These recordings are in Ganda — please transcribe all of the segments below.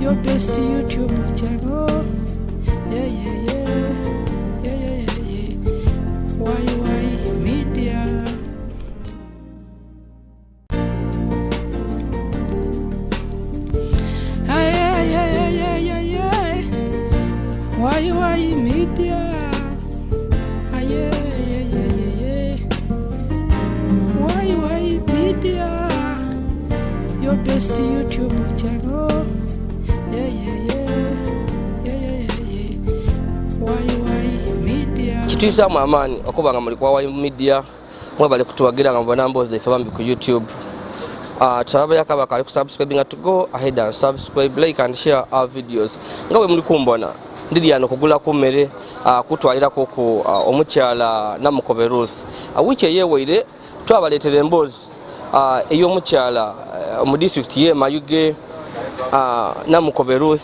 Your best YouTube channel. Yeah, yeah, yeah. Yeah, yeah, yeah, yeah. YY Media. Ay, ay, ay, ay, ay, ay, ay. YY Media. Ay, ay, ay, ay, ay, ay. YY Media. Your best YouTube channel. Yeah, yeah, yeah. Yeah, yeah, yeah, yeah. YY Media. Kituyisaamu amaanyi okuba nga muli kwa YY Media. Mwebale kutuwagira nga mubona mboozi zaife bambi ku YouTube. Tusaba yakaba kali kusubscribinga to go ahead and subscribe, like and share our videos. Nga bwe muli kumbona ndiri ano kugula ku mmere, kutwalirako ku omukyala Namukobe Ruth. Wiiki eyeeweire twabaleetera emboozi ey'omukyala mu disitulikiti y'e Mayuge, Namukobe Ruth,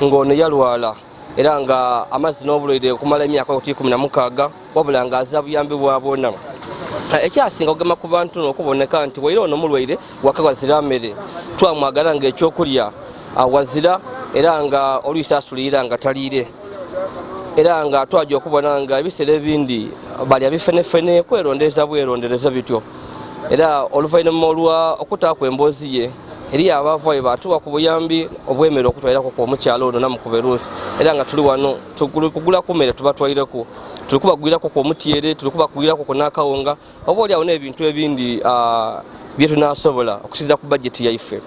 ng'ono yalwala era nga amazzi n'obulwaire okumala emyaka 16, wabula ng'azza buyambi bwa bwonna. Ekyasinga okugema ku bantu n'okuboneka nti waire ono mulwaire waka wazira mmere, twamwagala ng'ekyokulya wazira, era nga oluisi asulira nga taliire, era nga twajja okubona nga ebiseera ebindi balya bifenefene kwerondereza bwerondereza bityo. Era oluvannyuma olwa okutaaku emboozi ye eri abavaayo batuwa ku buyambi obwemere okutwalirako ku omukyala ono Namukobe Ruth, era nga tuli wano kugula ku mmere tubatwalireko, tuli kubagwirako ku omutyere, tuli kubagwirako ku n'akawunga, oba oli awo n'ebintu ebindi bye tunaasobola okusinziira ku bajeti yaife.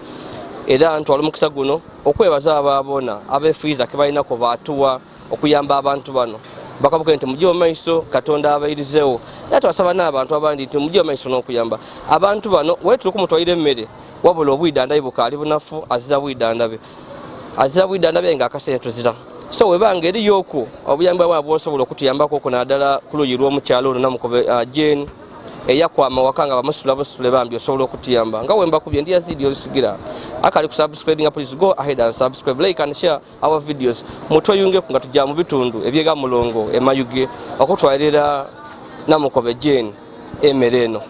Era ntwala omukisa guno okwebaza abaabona abeefuyiza ke balinako baatuwa okuyamba abantu bano, bakabuke nti mujje mu maiso Katonda abairizeewo. Era twasaba n'abantu abandi nti mujje mu maiso n'okuyamba abantu bano. We tuli kumutwalira emmere, wabula obwidandabi bukaali bunafu, azira bwidandabe, azira bwidandabe nga akasente tuzira. So webanga eriyo okwo obuyambi bwabwe bwosobola okutuyambako okwo, naddala ku luuyi lw'omukyalo ono Namukobe Jane eyakwama waka nga bamusula busule, bambi osobola okutuyamba. Nga wembakubye ndi Yazidi Olisigira. Akali kusubscribinga, please go ahead and subscribe, like and share our videos. Mutweyungeku nga tujja mu bitundu ebyega Mulongo emayuge okutwalira Namukobe Jane emmere eno.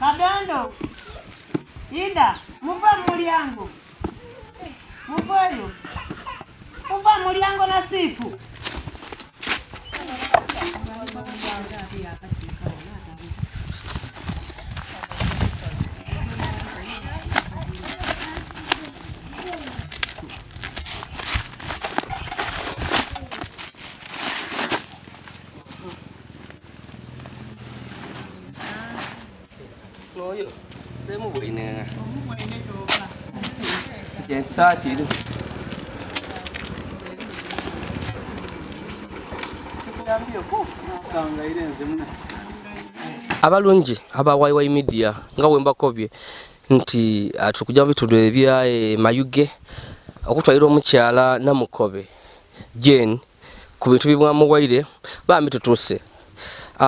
Kadondo, Ida, muva mu mulyango. Muveeyo. Muva mu mulyango Nasiifu. Oyo semubwine ensaati eri abalungi aba YY Media, nga wembakobye nti tukujja mu bitundu ebya Mayuge okutwalira omukyala Namukobe Jane ku bintu bibwamuwaire. Bambi tutuuse.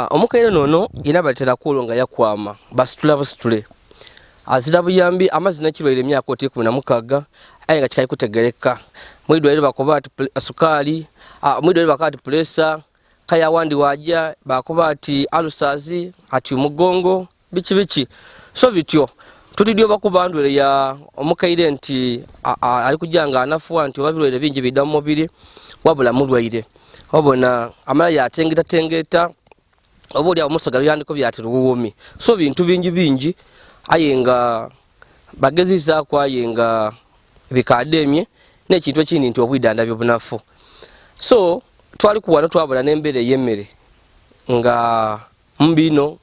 Omukaire nono yena balitera kuolo nga yakwama basitula busitule, azira buyambi, amazzi n'ekirwaire emyaka oti 16, aye nga kikali kutegereka. Mwidwaliro bakoba ati sukaali, mwidwaliro bakoba ati puresa, kaya awandi waja bakoba ati alusazi, ati omugongo biki biki. So bityo tutidyo bakuba ndwere ya omukaire nti ali kujja nga anafuwa nti oba birwaire bingi bidda mu mubiri, wabula mulwaire obona amala yatengeta tengeta, oba oli awo omusoga byandiko byati luwuwumi. So bintu bingi bingi, aye nga bagezizaaku, aye nga bikademye n'ekintu ekindi nti obwidandabyo bunafu. So twali kuwano twabona n'embeera ey'emmere nga mbino,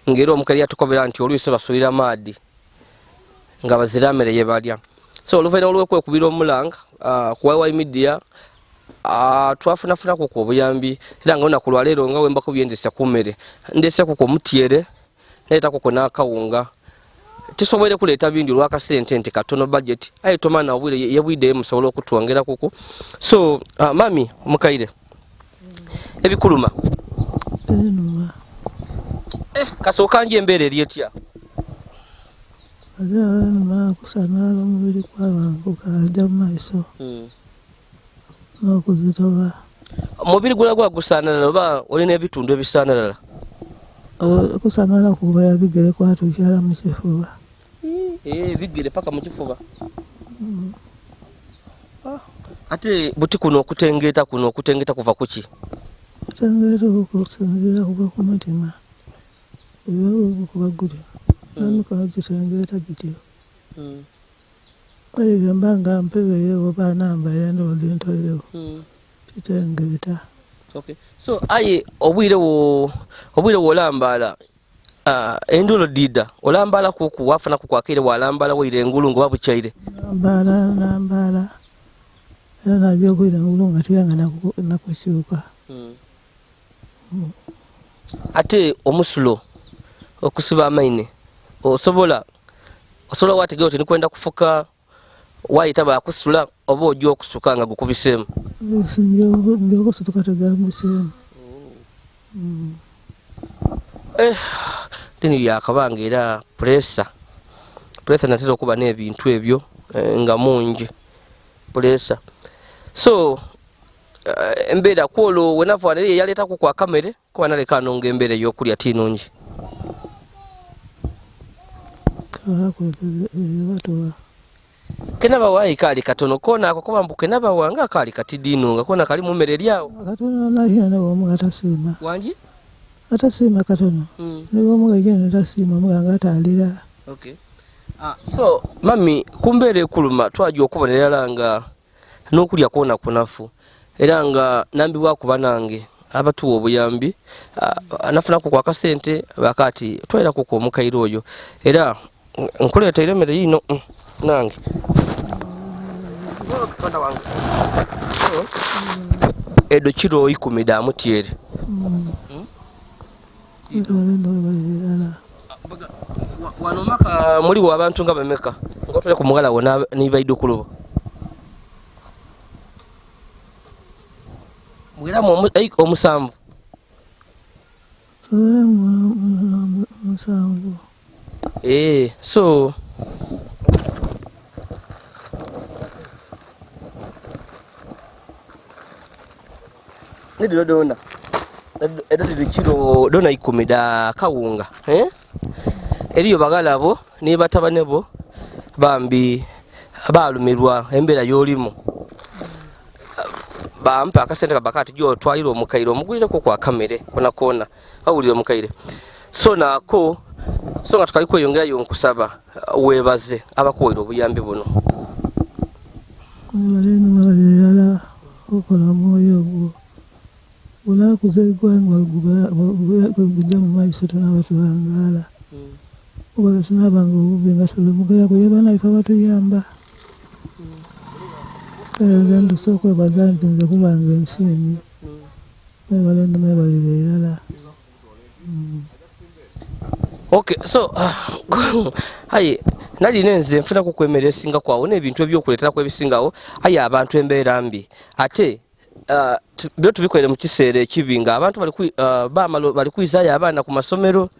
ng'era omukaire yatukobera nti olwisi basulira maadi nga bazira mmere ye balya. So oluvannyuma olw'okwekubira omulanga ku YY Media, twafunafunaku ku obuyambi, era nga olunaku lwaleero nga wembakubye ndese ku mmere, ndeseku ku omutyere, naleetaku n'akawunga. Tusoboire kuleeta bindi olwakasente nti katono budget, aye tomana obwire yebwidde musobola okutwongera kuku. So mami omukaire, ebikuluma? Binuma. Kasooka nje embeera eri etya? Ate nimala kusanala omubiri kwabanguka ajja mu maiso n'okuzitowa. Omubiri gula gwagusaanalala oba olina ebitundu ebisaanalala? Okusanala kuba bigere kwatukyala mu kifuba. Bigere paka mu kifuba. Ate buti kuno okutengeeta kuno okutengeeta kuva kuki? Okutengeeta okusinziira kuva ku mutima. Gukuba gutyo n'emikono gitengeeta gityo. Ebyo mba nga mpeweyo oba nambaire endowooza entoirewo kitengeeta. Okay. So aye obwire wolambaala endulo dida olambala kuku wafuna kukwakire walambala waire engulu ngo babukyaire. Nambala era najja okwira engulu nga tiranga nakukyuka. Ate omusulo okusiba amaine osobola wategera oti nikwenda kufuka wayita bakusula oba ojja okusuka nga gukubiseemu? Nja okusutuka tegambiseemu. Dini yakabanga era pressure natera okuba n'ebintu ebyo nga mungi pressure. So embeera kwolwo wenava eri yaleetako kwa kamere kuba naleka nonga embeera ey'okulya tinungi. Kenabawa kaali katono koona ako kuba mbu kenabawa nga kaali katidino nga koona kali mu mmere eri awo. Katono nakina nawomu atasiima. Wangi? Atasiima katono. Niwomu gagenda tasiima omuganga atalira. Okay. So mami kumbeera ekuluma twajja okubonera nga n'okulya kwona kunafu era nga nambibwa kuba nange abatuwa obuyambi anafunaku kwa kasente bakati twalira ku omukaire oyo era nkuleeta emmere yino nange edo kiro 10 da mutyere. Wano maka muliwo abantu nga bameka ngotole ku mugala wo nibaidu kulubo mwiramu omusanvu. Omusanvu. So neddo dona edo diri kiro dona 10 da kawunga eriyo bagalabo ni batabane bo bambi balumirwa embeera y'olimu bampa akasente kabakati jo twalira omukaire omugulireko kwa kamere kona kona awulira omukaire. So nako so nga tukali kweyongerayo nkusaba weebaze abakuwaire obuyambi buno. Mwebale okola omwoyo ogwo gunakuza eggwanga gujja mu maiso tunaba tuwangaala kuba tunabanga obubi nga tulumukira kuye banaife abatuyamba. Kale nze nduse okwebaza nti nze kulwanga ensiimye. Mwebale mwebalire irala. Okay, so aye nali nenze nfuna ku kwemera esinga kwawo n'ebintu ebyokuleetera ebisingawo aye abantu embeera mbi ate byo tubikolere mu kiseera ekibi nga abantu bali kwizaayo abaana ku masomero.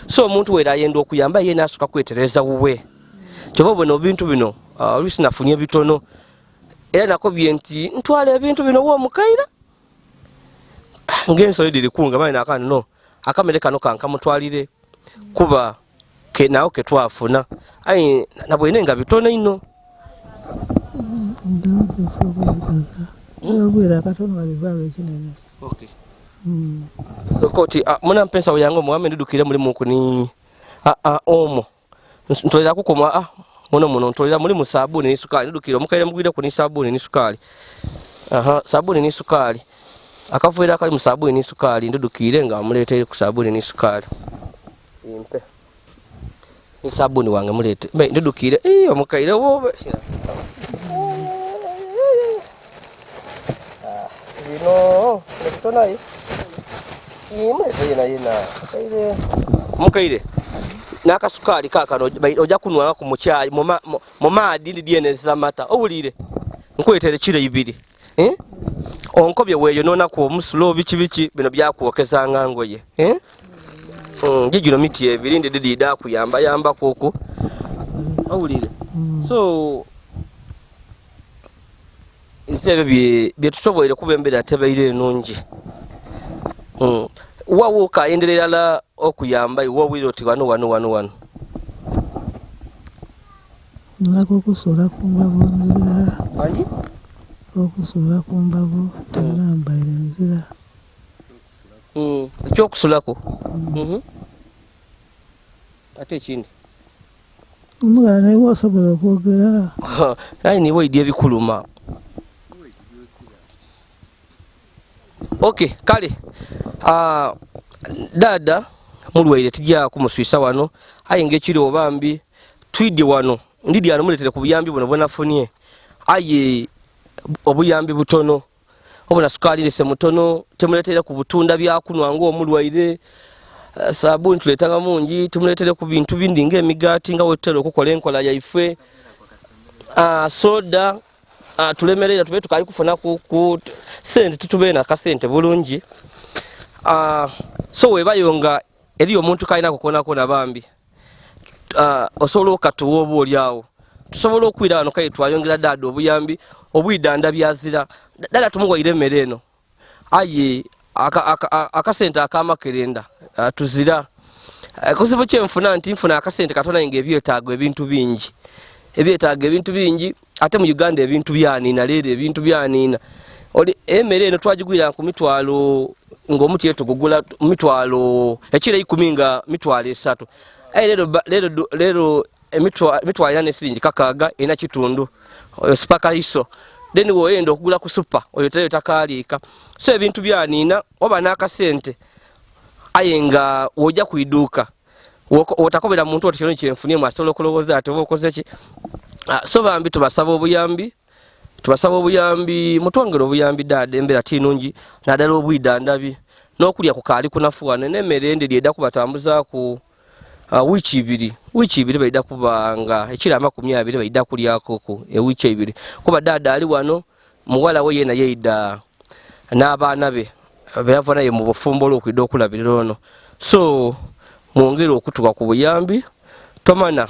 So omuntu wera ayenda okuyamba ye n'asooka kwetereza wuwe. Kyova obona ebintu bino oluusi nafunye bitono era nakobye nti ntwala ebintu bino w'omukaira ng'ensolo diri kunga bali nakano no akamere kano kankamutwalire kuba ke nawo ke twafuna ayi nabwene nga bitono ino. Okay. So koti muna mpensa yange omwami ndidukire mulimu kuni omo ntolera kukoma muno muno ntolera mulimu sabuni ni sukali ndidukire omukaire mugwire ku ni sabuni ni sukali. Sabuni ni sukali akavuira kali mu sabuni ni sukali ndidukire nga amuletere ku sabuni ni sukali impe ni sabuni wange mulete ndidukire omukaire wobe bino nebitonaye imulete yena yena mukaire n'akasukaali kaakano ojja kunwanga ku mukyayi mu maadi ndidyeneza mata owulire nkuleetere kiro 2 onkobye weeyo noonaku omusulo biki biki bino byakwokezanga ngoye. Gigino miti ebiri ndi didida kuyamba yamba kuku. Owulire. So nsi ebyo bye tusoboire kuba embeera tebaire enungi. Wawo kayenderera la okuyamba iwe owulire oti wano wano wano wano. Nako okusula ku mbavu nzira. Wangi? Okusula ku mbavu tenambaire nzira. Ekyokusulako. Ate ekindi. Omugala naye wosobola okwogera. Aye niwe oidya ebikuluma. Okay, kale. Dada mulwaire tijja kumuswisa wano aye ng'ekiri obambi twidye wano ndidi ano muletere ku buyambi buno bwenafunye aye obuyambi butono obona sukaali lese mutono temuletere ku butunda byakunwa ng'omulwaire sabuni tuletanga mungi tumuletere ku bintu bindi ng'emigaati nga wetutera okukola enkola yaife soda tulemerera tube tukali kufuna ku sente tutube na kasente bulungi so webayo nga eriyo omuntu kalina kukonakona bambi osobola okatuwa oba oli awo tusobola okwira wano kale twayongera dada obuyambi obwidanda byazira dada tumuwaire emmere eno aye akasente akamakerenda tuzira kuzibu kyenfuna nti nfuna akasente katono nga ebyetaago ebintu bingi ebyetaago ebintu bingi ate mu Uganda ebintu byanina leero ebintu byanina oli emmere eno twagigwira ku mitwalo ng'omuti yetu gugula mitwalo ekiro 10 nga mitwalo 3 aye leero leero leero emitwalo ena n'esiringi kakaaga ena kitundu oyo sipaka iso then woyenda okugula ku supa oyo teyo takaliika so ebintu byanina oba n'akasente aye nga wojja ku iduuka wotakobera muntu oti kino kyenfunyemu asobola okulowooza ati oba okoze ki so bambi tubasaba obuyambi mutwongere obuyambi dada embeera tinungi naddala obwidandabi n'okulya kukaali kunafu wano n'emmere enderi edda kubatambuzaaku wiiki ibiri baida kubanga ekiro 20 baida kulyakoko ewiiki ibiri kuba dada ali wano muwala we yena yeida n'abaana be beyava naye mu bufumbo olw'okwida okulabirira ono so mwongere okutuka ku buyambi tomana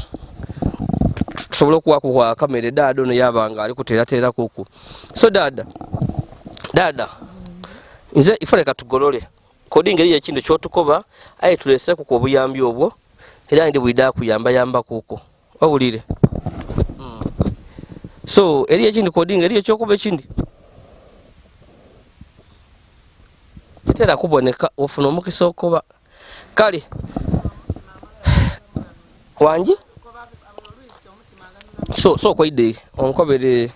tusobola okuwaku kwa kamere dada ono yabanga ali kuteerateera kuku so dada nze ife leka tugolole kodi ngeri ekintu kyotukoba aye tuleseku ku obuyambi obwo era ndi bwida kuyamba yamba kuko owulire so eri ekindi kodi ngeri ekyokuba ekindi kitera kuboneka ofuna omukisa okuba kale wangi so kwaide onkobere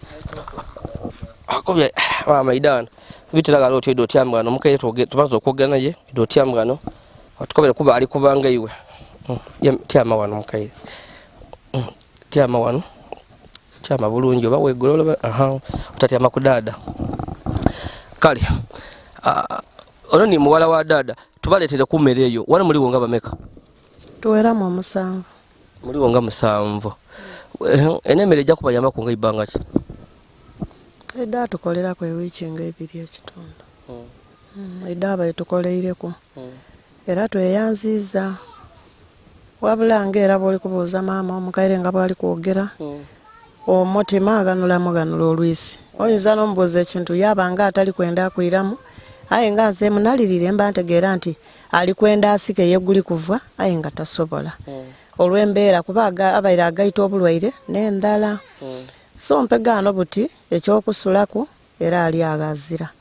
akobye mama idana bitiraga loti edo tyamgano mukaire tubanza okwogera naye edo tyamgano otukobere kuba ali kubanga iwe tyama wano mukaire tyama wano tyama bulungi oba wegolola aha otatyama ku dada kale ono ni muwala wa dada tubaletere ku mmere eyo wano muliwo nga bameka tuweramu omusanvu muliwo nga musanvu eno emmere ejja kubayamba ku nga ibbanga ki edda tukolerako ewiiki nga ebiri ekitundu edda abaye tukoleireku era tweyanziza wabula nga era bw'oli kubuuza maama omukaire nga bw'ali kwogera omutima aganulamu ganula olwisi oyinza n'omubuuza ekintu yaba nga atali kwenda akwiramu aye nga nze munalirire mba ntegeera nti ali kwenda asike yeguli kuva aye nga tasobola olw'embeera kuba abaire agaita obulwaire n'endala so mpegaano buti ekyokusulaku era ali aghazira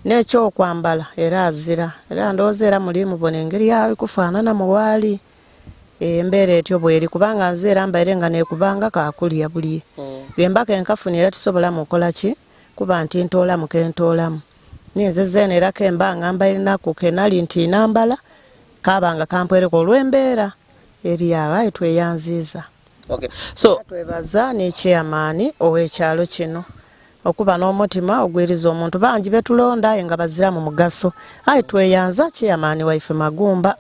n'ekyokwambala era azira era ndowooza era muli mubona engeri yali kufaanana muwaali embeera etyo bweri kubanga nze era mbaire nga nekubanga kakulya buli bwemba kenkafuni era tisobola mukola ki kuba nti ntoolamu kentoolamu ninze zeena era kemba nga mbaire naku kenali nti nambala kabanga kampwereko olw'embeera eri awo aye tweyanziiza. Okay. So twebaza ne chairman ow'ekyalo kino okuba n'omutima ogwiriza omuntu bangi betulonda aye nga baziramu mugaso aye tweyanza chairman waife Magumba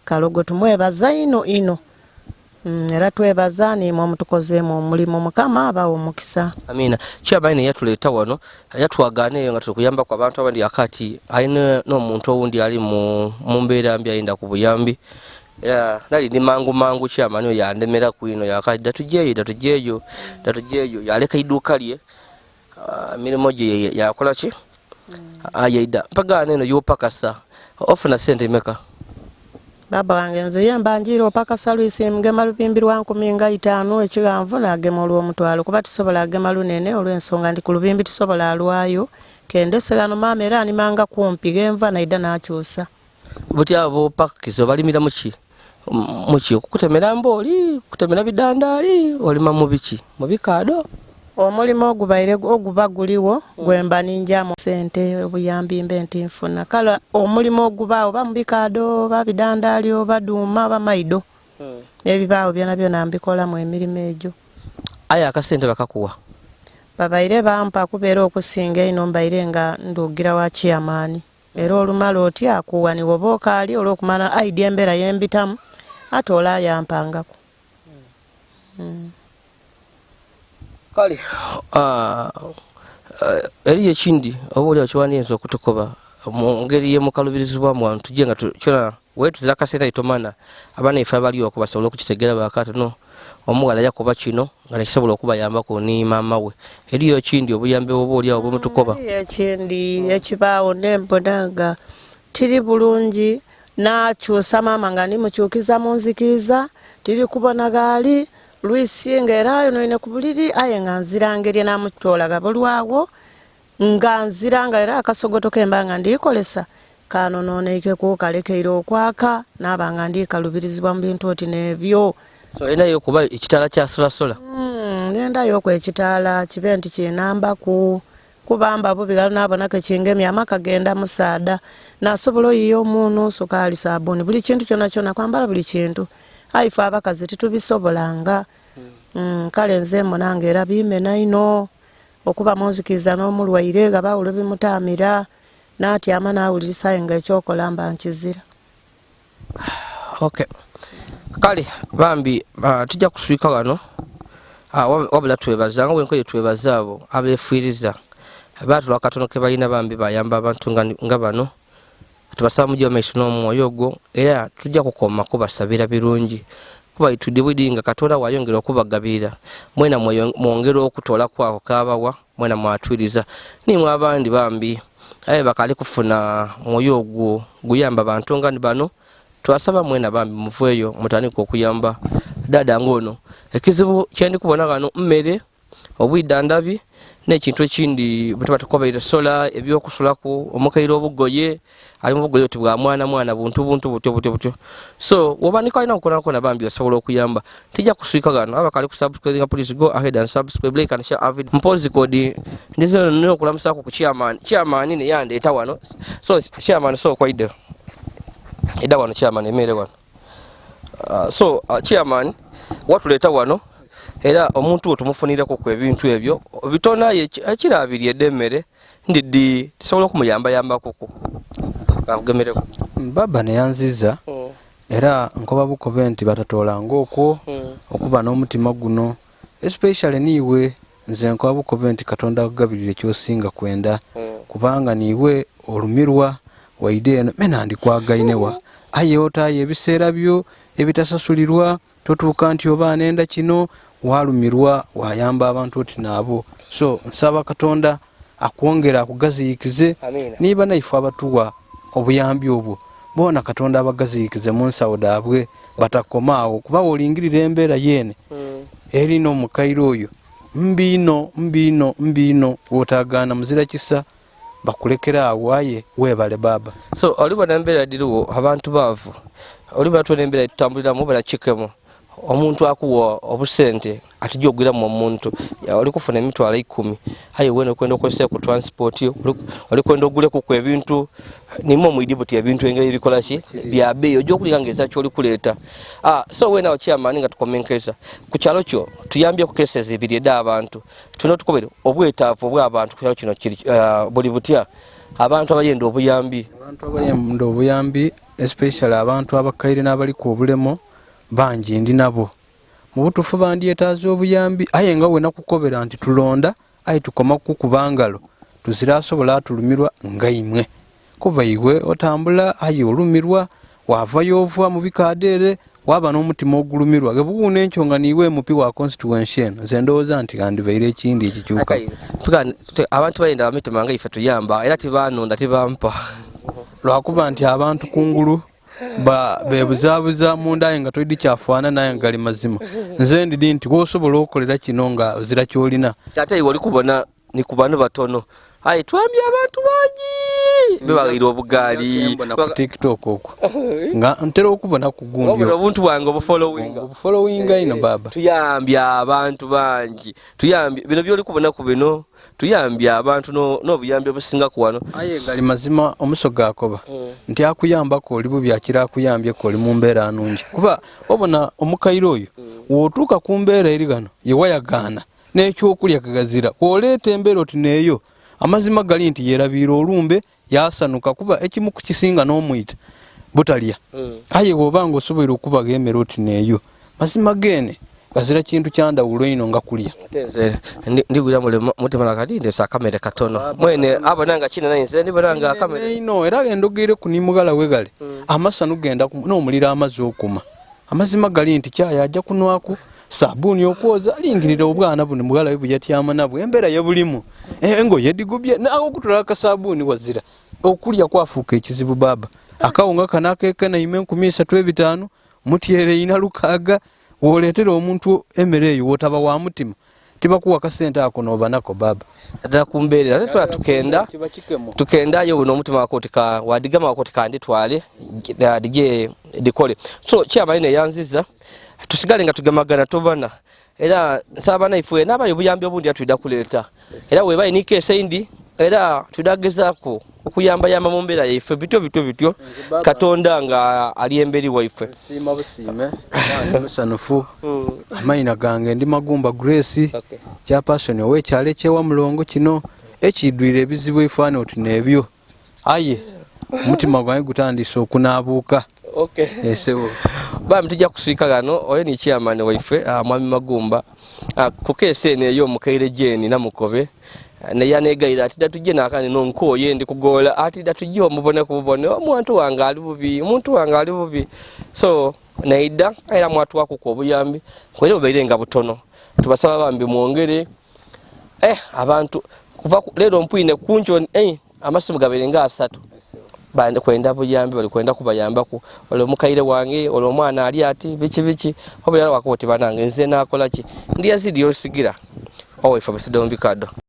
Kalogo tumwebaza ino ino era twebaza nimwe omutukozeemu omulimu Mukama abawe omukisa. Amina. Chairman yatuleeta wano yatwagaana eyo nga tuli kuyambaku abantu abandi akati alina n'omuntu owundi ali mu mbeera mbi ayenda ku buyambi. Era nali ndi mangu mangu chairman oyo yandemera kwino yakadda tujeyo da tujeyo da tujeyo yaleka iduka lye emirimu gye yakola ki ayeida mpaka neno yopakasa ofuna sente meka. Baba wange nze yemba njira opakasa lwisi mgema lupimbi lwa 15,000 ekiganvu nagema olw'omutwalo kuba tisobola agema lunene olw'ensonga ndi ku lubimbi tisobola alwayo kendese gano maama era animanga kumpi genva naida nakyusa. Buti abo pakizo balimira muki muki okutemera mbooli kutemera bidandaali olima mu biki mu bikaado. Omulimu ogubaire oguba guliwo gwemba ninjamu sente obuyambi mbe nti nfuna kale omulimu ogubaawo oba mu bikaado oba bidandaali oba duuma oba maido ebibaawo byona byona mbikolamu emirimu egyo. Aye akasente bakakuwa? Babaire bampa kubeera okusinga ino mbaire nga ndugira wa chairman era olumala oti akuwa niwe oba okaali olw'okumala aidi embeera yembitamu ate ola yampangako. Kale eriyo ekindi oba oli okiwandiisa okutukoba mu ngeri y'emukalubirizibwamu wano tujje nga kyona weetuzira akasente itomana abaana ife abaliwo okubasobola okukitegeera bakatono omuwala yakuba kino nga nekisobola okubayambako ni maama we. Eriyo ekindi obuyambi oba oli awo bwemutukoba? Eriyo ekindi ekibaawo nembona nga tiri bulungi nakyusa maama nga ndimukyukiza mu nzikiiza tiri kubona gaali lwisi nga era ayonoine ku buliri aye nga nzira ngeri namutoolaga bulwawo nga nzira nga era akasogoto kemba nga ndikolesa kanononeikeku kalekeire okwaka naaba nga ndikalubirizibwa mu bintu oti n'ebyo. So endayo okuba ekitaala kya solasola? Nendayo oku ekitaala kibe nti kinambaku kubamba bubi galo nabonako ekingemya amaka genda musaada nasobola oyiya omuunu sukaali sabuuni buli kintu kyona kyona kwambala buli kintu aye ife abakazi titubisobolanga. Kale nze mbona nga era bimena ino okuba munzikiiza n'omulwaire gabawulo bimutamira n'atyama n'awulirisa aye nga ekyokola mba nkizira. Okay. Kale bambi tujja kuswika wano wabula twebaza nga bwenkoye twebaza abo abeefiiriza baatula katono ke balina bambi bayamba abantu nga bano tubasaba mujje mumaiso n'omwoyo ogwo era tujja kukoma kubasabira birungi kuba itudde bwidi nga Katonda wayongera okubagabirira mwena mwongera okutola kwako kabawa mwena mwatwiriza nimwe abandi bambi aye bakali kufuna mwoyo ogwo guyamba bantu nga bano twasaba mwena bambi muveeyo mutandike okuyamba dada ng'ono. Ekizibu kyendi kubona ghano mmere obwidandabi n'ekintu ekindi bwe tuba tukobeire sola ebyokusulaku omukaire obugoye ali mu bugoye oti bwa mwana mwana buntu buntu butyo butyo butyo. So woba niko alina okukola bambi osobola okuyamba tijja kuswika ghano abakali ku subscribe please go ahead and subscribe like and share our video. Mpozi kodi ndizo nino okulamusaako ku chairman chairman ne yandeeta wano. So chairman so kwaide eda wano chairman emere wano. So chairman watuleeta wano era omuntu we tumufunireko ku ebintu ebyo bitona ekirabiri edemmere ndidi tusobola okumuyambayambako kakugemereko. Baba neyanziza era nkoba bukobe nti batatoolanga okwo okuba n'omutima guno especially niiwe nze nkoba bukobe nti Katonda akugabirire kyosinga kwenda kubanga niiwe olumirwa waide eno mena ndikwagainewa aye otaayo ebiseera byo ebitasasulirwa totuuka nti oba anenda kino walumirwa wayamba abantu oti naabo. So nsaba Katonda akwongera akugaziyikize niba naife abatuwa obuyambi obwo bona Katonda abagaziyikize mu nsawo daabwe batakomaawo kuba olingirira embeera yeene erina omukaire oyo mbi ino mbi ino mbi ino wotagaana muzira kisa bakulekera awo aye weebale baba. So olibona embeera diriwo abantu baavu olibona twena embeera tutambuliramu obona kikemo omuntu akuwa obusente atijja ogwiramu omuntu oli kufuna emitwalo 10 aye wena okwenda okozesa ku transport oli kwenda oguleku ku ebintu nimwo omwidi buti ebintu engeri ebikola ki bya bbeeyi ojja okulinga ng'eza ky'oli kuleeta. So wena chairman nga tukomenkeza ku kyalo kyo tuyambye ku cases ebiri edda abantu tulina otukobere obwetaavu obw'abantu ku kyalo kino kiri buli butya abantu abayenda obuyambi. Abantu abayenda obuyambi especially abantu abakaire n'abaliko obulemo bangi ndi nabo mu butuufu bandyetaaza obuyambi aye nga wena kukobera nti tulonda aye tukoma kukuba ngalo tuzira asobola atulumirwa nga imwe kuba iwe otambula aye olumirwa. Wava yova mu bikaadere waba n'omutima ogulumirwa gebuwuuna enkyo nga niiwe MP wa constituency eno. Nze ndowooza nti gandibaire ekindi ekikyuka. Abantu bayenda bamitima nga ife tuyamba era tibanonda tibampa. Lwakuba nti abantu kungulu bebuzaabuza munda aye nga tolidi kyafaana naye nga gali mazima. Nze ndidi nti wosobola okukolera kino nga ozira kyolina. Ate iwe oli kubona ni ku bano batono. Aye twambye abantu bangi bebawaire obugaali. Mbona ku TikTok okwo nga ntera okubona ku gundi Wabula obuntu bwange obufollowinga. Obufollowinga ino baba. Tuyambye abantu bangi. Tuyambye bino byoli kubona ku bino tuyambye abantu n'obuyambi obusinga ku wano. Aye gali mazima omusoga akoba nti akuyambako oli bubi akira akuyambyeko oli mu mbeera nungi. Kuba obona omukaire oyo w'otuuka ku mbeera eri gano ye wayagaana n'ekyokulya kagazira woleeta embeera oti neeyo amazima gali nti yerabiira olumbe yasanuka kuba ekimu ku kisinga n'omuyita butalya. Aye bw'oba nga osoboire okubaga emmere oti neeyo mazima geene gazira kintu kyandawulo ino nga kulya. Ate nze ndigulira mule mutima nakati ndesa akamere katono mwene abona nga kina naye nze ndibona nga akamere ino era endogeire ku ni mugala we gale amasanu genda n'omuliro amazzi okuma. Amazima gali nti kyayi ajja kunwaku sabuuni okwoza alingirira obwana buno mugala we buyatyama nabwo embeera ye bulimu engoye digubye nawe okutula akasabuuni wazira okulya kwafuuka ekizibu baba. Akawunga kano akeekena ime 3500 mutyere ina 6 woleetera omuntu emmere eyo wotaba wa mutima tibakuwa kasente ako noba nako baba. Ddala ku mbeerera ate twala tukendayo buno omutima wako tika wadigama wako tikanditwale dige dikole. So kyamani neyanziza tusigale nga tugemagana tobana era nsaba naife n'abayo obuyambi obundi atwida kuleeta era webayi niko esendi era tudagezaako okuyambayamba mu mbeera yaife bityo bityo bityo Katonda nga ali emberi waife. Nsiima busiime ndi musanufu. Amayina gange ndi Magumba Grace chairperson ow'ekyalo ekyewa Mulongo kino ekidwire ebizibu ebifaana oti n'ebyo aye omutima gwange gutandise okunaabuuka. Esewo. Bambi tujja kusiika gano oyo ni chairman waife Mwami Magumba ku keesi eno ey'omukaire Jane Namukobe naye aneegayira ati datujje naakani nonkooye ndi kugoola ati datujje omubone ku bubone omuntu wange ali bubi omuntu wange ali bubi. So naida era mwatuwakuku obuyambi era bubaire nga butono tubasaba bambi mwongere abantu kuva leero mpwine kunjo amasimu gabeere nga 3 bandi kwenda buyambi bali kwenda kubayambaku olwo mukaire wange olwo omwana ali ati biki biki obeera wakoti banange nze nakola ki ndi yazidi yosigira owaife Busidombi Kado.